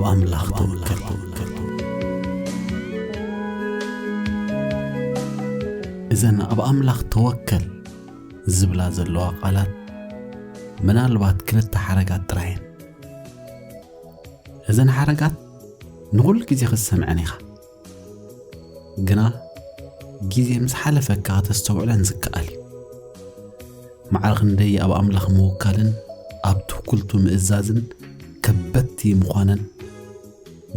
ኣምላኽ ተወከል። እዘን ኣብ ኣምላኽ ተወከል ዝብላ ዘለዋ ቃላት ምናልባት ክልተ ሓረጋት ጥራየን። እዘን ሓረጋት ንኹሉ ግዜ ክትሰምዐን ኢኻ። ግና ግዜ ምስ ሓለፈካ ከተስተውዕለን ዝከኣል እዩ። ማዕረ ክንደይ ኣብ ኣምላኽ ምውካልን ኣብ ትውክልቱ ምእዛዝን ከበድቲ ምዃነን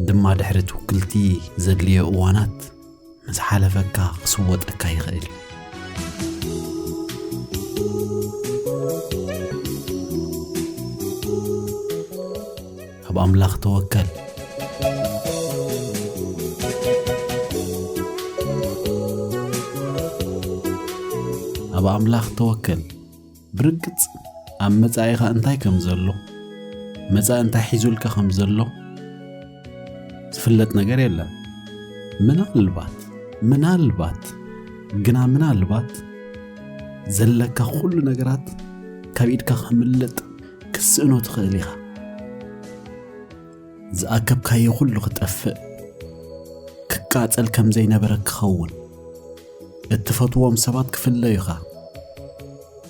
ድማ ድሕሪ ትውክልቲ ዘድልዮ እዋናት ምስ ሓለፈካ ክስወጠካ ይኽእል እዩ። ኣብ ኣምላኽ ተወከል። ኣብ ኣምላኽ ተወከል። ብርግጽ ኣብ መጻኢኻ እንታይ ከም ዘሎ፣ መጻኢ እንታይ ሒዙልካ ከም ዘሎ ዝፍለጥ ነገር የለን። ምናልባት፣ ምናልባት፣ ግና ምናልባት ዘለካ ኩሉ ነገራት ካብ ኢድካ ከምልጥ ክትስእኖ ትኽእል ኢኻ። ዝኣከብካዮ ኩሉ ክጠፍእ፣ ክቃጸል ከም ዘይነበረ ክኸውን፣ እትፈትዎም ሰባት ክፍለዩኻ፣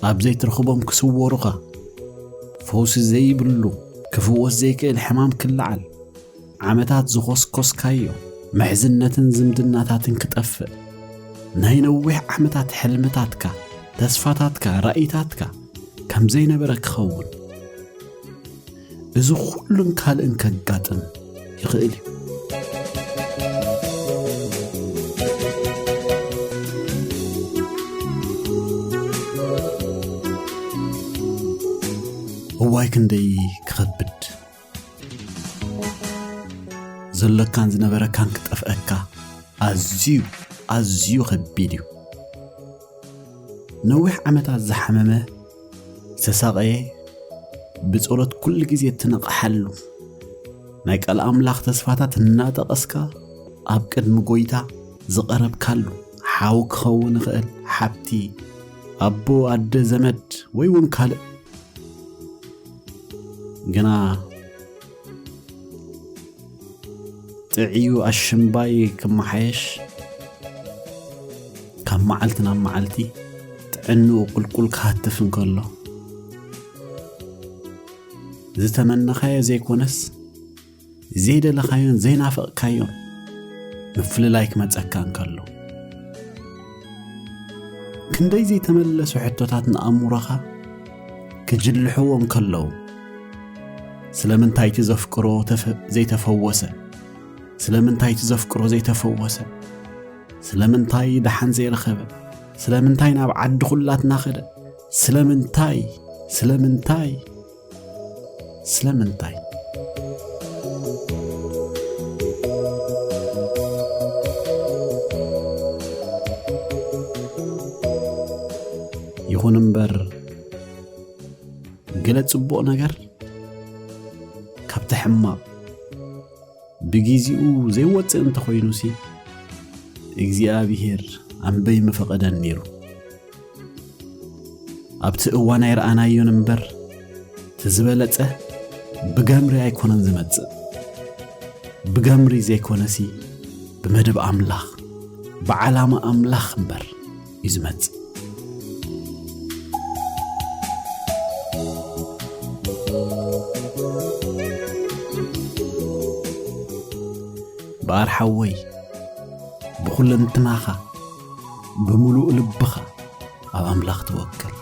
ኣብ ዘይትረኽቦም ክስወሩኻ፣ ፈውሲ ዘይብሉ፣ ክፍወስ ዘይክእል ሕማም ክለዓል፣ ዓመታት ዝኾስኮስካዮ ምሕዝነትን ዝምድናታትን ክጠፍእ፣ ናይ ነዊሕ ዓመታት ሕልምታትካ፣ ተስፋታትካ፣ ራእይታትካ ከም ዘይነበረ ክኸውን፣ እዚ ኩሉን ካልእን ከጋጥም ይኽእል እዩ። እዋይ ክንደይ ክኸብድ! ዘሎካን ዝነበረካን ክጠፍአካ ኣዝዩ፣ ኣዝዩ ከቢድ እዩ። ነዊሕ ዓመታት ዝሓመመ፣ ዝተሳቐየ፣ ብጸሎት ኩሉ ግዜ እትነቕሓሉ፣ ናይ ቃል ኣምላኽ ተስፋታት እናጠቐስካ ኣብ ቅድሚ ጐይታ ዝቐረብካሉ፣ ሓው ክኸውን ይኽእል፣ ሓብቲ፣ ኣቦ፣ ኣደ፣ ዘመድ ወይ እውን ካልእ። ግና ጥዕዩ ኣሽምባይ ክመሓየሽ፣ ካብ መዓልቲ ናብ መዓልቲ ጥዕንኡ ቁልቁል ክሃትፍ እንከሎ፣ ዝተመነኻዮ ዘይኮነስ፣ ዘይደለኻዮን ዘይናፈቕካዮን ምፍልላይ ክመጸካ እንከሎ፣ ክንደይ ዘይተመለሱ ሕቶታት ንኣእምሮኻ ክጅልሕዎ እንከለዉ፣ ስለምንታይ እቲ ዘፍቅሮ ተፈ-፣ ዘይተፈወሰ? ስለምንታይ እቲ ዘፍቅሮ ዘይተፈወሰ? ስለምንታይ ደሓን ዘይረኸበ? ስለምንታይ ናብ ዓዲ ኹላትና ኸደ? ስለምንታይ? ስለምንታይ? ስለምንታይ? ይኹን እምበር፣ ገለ ጽቡቕ ነገር ካብቲ ሕማቕ ብግዜኡ ዘይወጽእ እንተኾይኑሲ፣ እግዚኣብሄር ኣንበይ ምፈቐደን ነይሩ። ኣብቲ እዋን ኣይረኣናዮን እምበር፣ እቲ ዝበለጸ ብገምሪ ኣይኮነን ዝመጽእ። ብገምሪ ዘይኮነሲ፣ ብመደብ ኣምላኽ፣ ብዓላማ ኣምላኽ እምበር እዩ ዝመጽእ። በኣር ሓወይ፣ ብኹለንትናኻ፣ ብምሉእ ልብኻ ኣብ ኣምላኽ ተወከል።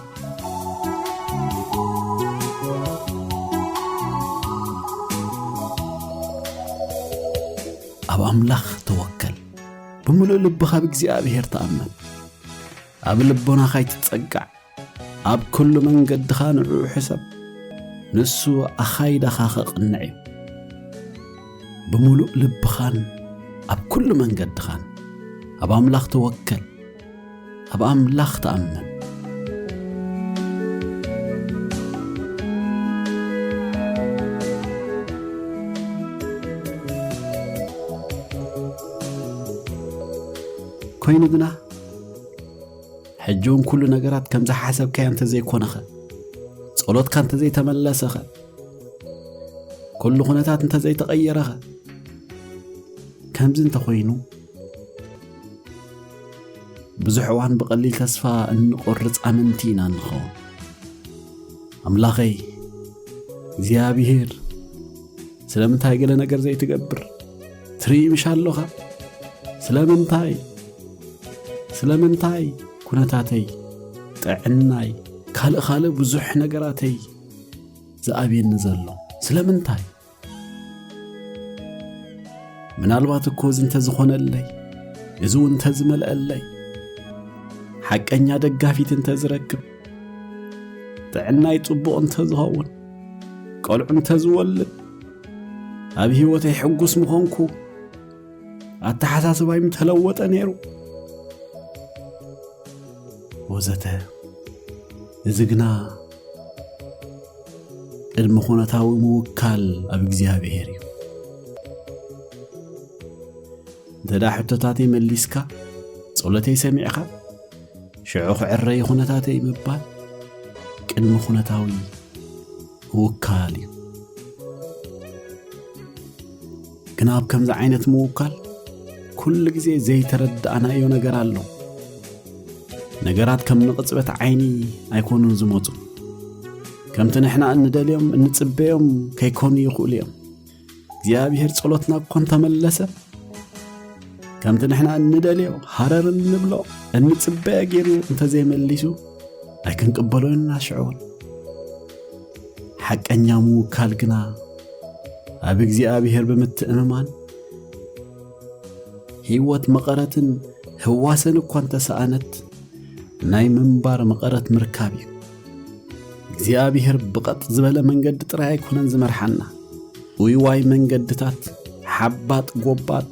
ኣብ ኣምላኽ ተወከል። ብምሉእ ልብኻ ኣብ እግዚኣብሔር ተኣመን። ኣብ ልቦናኻ ኣይትጸጋዕ። ኣብ ኩሉ መንገድኻ ንዕኡ ሕሰብ። ንሱ ኣኻይዳኻ ኸቕንዕ እዩ። ብምሉእ ልብኻን ኣብ ኩሉ መንገድኻን ኣብ ኣምላኽ ተወከል። ኣብ ኣምላኽ ተኣመን። ኮይኑ ግና፣ ሕጂ እውን ኩሉ ነገራት ከም ዝሓሰብካዮ እንተ ዘይኮነኸ፣ ጸሎትካ እንተ ዘይተመለሰኸ፣ ኩሉ ኩነታት እንተዘይተቐየረኸ? ከምዚ እንተኾይኑ፣ ብዙሕ እዋን ብቐሊል ተስፋ እንቆርጽ ኣመንቲ ኢና እንኸውን። ኣምላኸይ እግዚኣብሔር፣ ስለምንታይ ገለ ነገር ዘይትገብር? ትርኢ ምሽ ኣሎኻ? ስለምንታይ? ስለምንታይ ኩነታተይ፣ ጥዕናይ፣ ካልእ ካልእ ብዙሕ ነገራተይ ዝኣብየኒ ዘሎ? ስለምንታይ? ምናልባት እኮ እዚ እንተዝኾነለይ፣ እዚ እውን እንተዝመልአለይ፣ ሓቀኛ ደጋፊት እንተዝረክብ፣ ጥዕናይ ጽቡቕ እንተዝኸውን፣ ቆልዑ እንተዝወልድ፣ ኣብ ህይወተይ ሕጉስ ምኾንኩ፣ ኣተሓሳስባይ ምተለወጠ ነይሩ፣ ወዘተ። እዚ ግና ቅድመ ኩነታዊ ምውካል ኣብ እግዚኣብሔር እዩ። እንተ ደኣ ሕቶታተይ መሊስካ፣ ጸሎተይ ሰሚዕካ፣ ሽዑ ክዕረዩ ኩነታተይ ምባል ቅድመ ኩነታዊ ምውካል እዩ። ግና ኣብ ከምዚ ዓይነት ምውካል ኩሉ ግዜ ዘይተረዳእናዮ ነገር ኣሎ። ነገራት ከም ንቕጽበት ዓይኒ ኣይኮኑን ዝመጹ። ከምቲ ንሕና እንደልዮም፣ እንጽበዮም ከይኮኑ ይኽእሉ እዮም። እግዚኣብሔር ጸሎትና እኳ እንተመለሰ፣ ከምቲ ንሕና እንደልዮ ሃረር እንብሎ፣ እንጽበዮ ገይሩ እንተዘይመሊሱ፣ ኣይክንቅበሎን ኢና ሽዑ እውን። ሓቀኛ ምውካል ግና ኣብ እግዚኣብሔር ብምትእምማን፣ ህይወት መቐረትን ህዋሰን እኳ እንተሰኣነት፣ ናይ ምንባር መቐረት ምርካብ እዩ። እግዚኣብሔር ብቐጥ ዝበለ መንገዲ ጥራይ ኣይኮነን ዝመርሓና። ውይዋይ መንገድታት፣ ሓባጥ ጎባጥ፣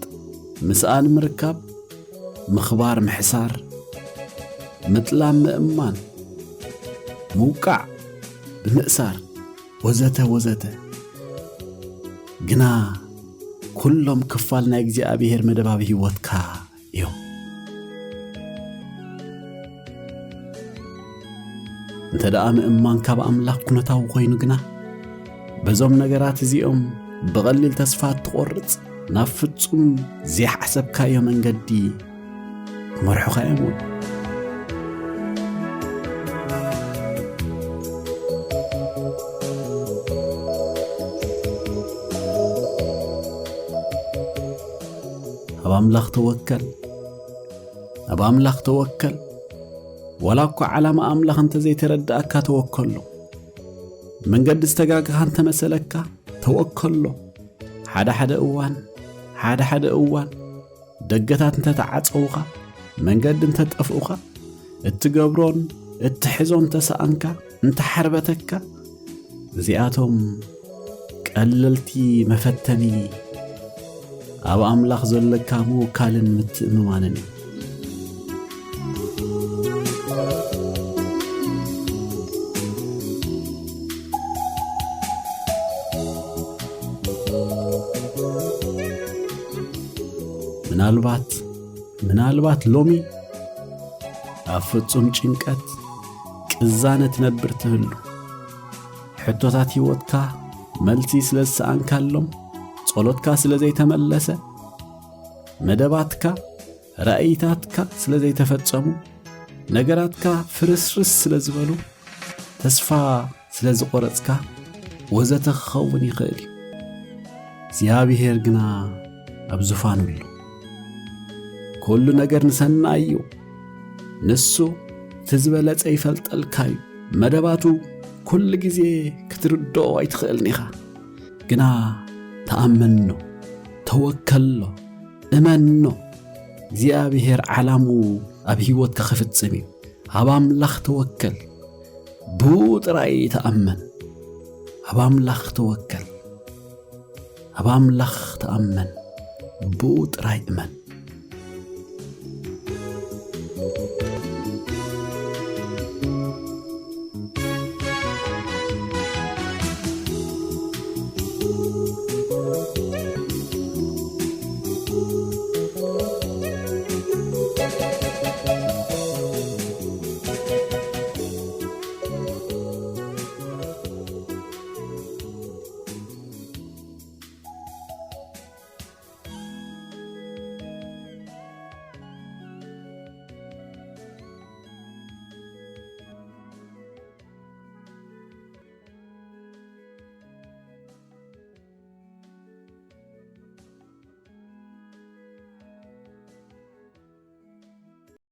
ምስኣን ምርካብ፣ ምኽባር ምሕሳር፣ ምጥላም ምእማን፣ ምውቃዕ ብምእሳር፣ ወዘተ ወዘተ። ግና ኩሎም ክፋል ናይ እግዚኣብሔር መደብ ኣብ ህይወትካ እዮም። እንተ ደኣ ምእማን ካብ ኣምላኽ ኩነታዊ ኮይኑ ግና፣ በዞም ነገራት እዚኦም ብቐሊል ተስፋ እትቖርጽ፣ ናብ ፍጹም ዘይሓሰብካዮ መንገዲ ክመርሑኻ እዮም እውን። ኣብ ኣምላኽ ተወከል፣ ኣብ ኣምላኽ ተወከል። ዋላ እኳ ዓላማ ኣምላኽ እንተ ዘይተረዳእካ ተወከሎ። መንገዲ ዝተጋገኻ እንተ መሰለካ ተወከሎ። ሓደ ሓደ እዋን፣ ሓደ ሓደ እዋን ደገታት እንተ ተዓጸዉኻ፣ መንገዲ እንተ ጠፍኡኻ፣ እትገብሮን እትሕዞን እንተ ሰኣንካ፣ እንተ ሓርበተካ፣ እዚኣቶም ቀለልቲ መፈተኒ ኣብ ኣምላኽ ዘለካ ምውካልን ምትእምማንን እዩ። ምናልባት፣ ምናልባት ሎሚ ኣብ ፍጹም ጭንቀት፣ ቅዛነ ትነብር ትህሉ። ሕቶታት ህይወትካ መልሲ ስለ ዝሰኣንካሎም፣ ጸሎትካ ስለ ዘይተመለሰ፣ መደባትካ፣ ራእይታትካ ስለ ዘይተፈጸሙ፣ ነገራትካ ፍርስርስ ስለ ዝበሉ፣ ተስፋ ስለ ዝቖረጽካ፣ ወዘተ ክኸውን ይኽእል እዩ። እግዚኣብሔር ግና ኣብ ዙፋኑ ኣሎ። ኩሉ ነገር ንሰናይ እዩ። ንሱ እቲ ዝበለጸ ይፈልጠልካ እዩ። መደባቱ ኩሉ ግዜ ክትርድኦ ኣይትኽእልን ኢኻ። ግና ተኣመኖ፣ ተወከሎ፣ እመኖ። እግዚኣብሔር ዓላምኡ ኣብ ህይወትካ ክፍጽም እዩ። ኣብ ኣምላኽ ተወከል፣ ብኡ ጥራይ ተኣመን። ኣብ ኣምላኽ ተወከል፣ ኣብ ኣምላኽ ተኣመን፣ ብኡ ጥራይ እመን።